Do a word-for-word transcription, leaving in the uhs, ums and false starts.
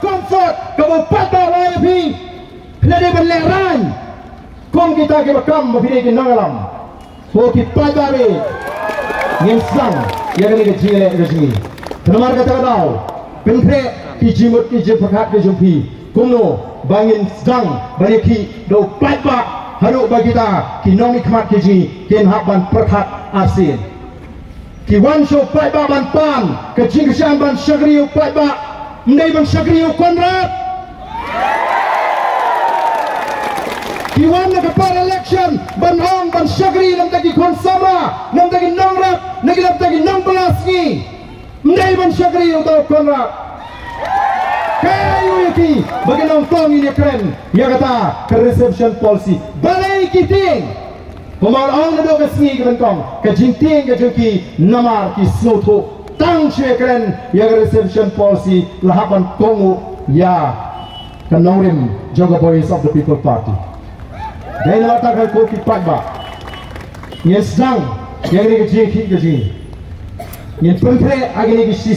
Comfort kaba u paidbah u ai ïa phi. Phi la dei ban lehraiñ kum kita kiba kam ba phi dei ki nongïalam. Ko ki paidbah, ngin sdang ïa kane ka jingïaleh ka jong ngi. Te namar kata ka daw, pynkhreh ki jingmut ki jingpyrkhat ka jong phi kumno ba ngin sdang ban ïakhih da u paidbah haduh ba kita ki nongmihkhmat ki jong ngi kin hap ban pyrkhat arsien. Ki wan sha u paidbah ban pan ka jingkyrshan ban shakri ïa u paidbah, ym dei ban shakri ïa u Conrad. Ki wan na ka par election ban ong ban shakri na ka bynta ki khun samla, na ka bynta ki nongrep, na ka bynta ki nongbylla sngi. Ym dei ban shakri ïa uta u Conrad. Kaei ïa ki ba ki nongtong, ngin ïakren ïa kata ka reservation policy. Balei ki tieng? Kumba la ong naduh ka sngi ka nyngkong, ka jingtieng ka jong ki namar ki sngewthuh tang shu ïakren ïa ka reservation policy la hap ban kohnguh ïa ka nongrim jong ka Voice of the People Party. Dei namar kata ko ki paidbah, ngin sdang ïa kane ka jingïakhih ka jong ngi. Ngin pynkhreh ha kine ki shi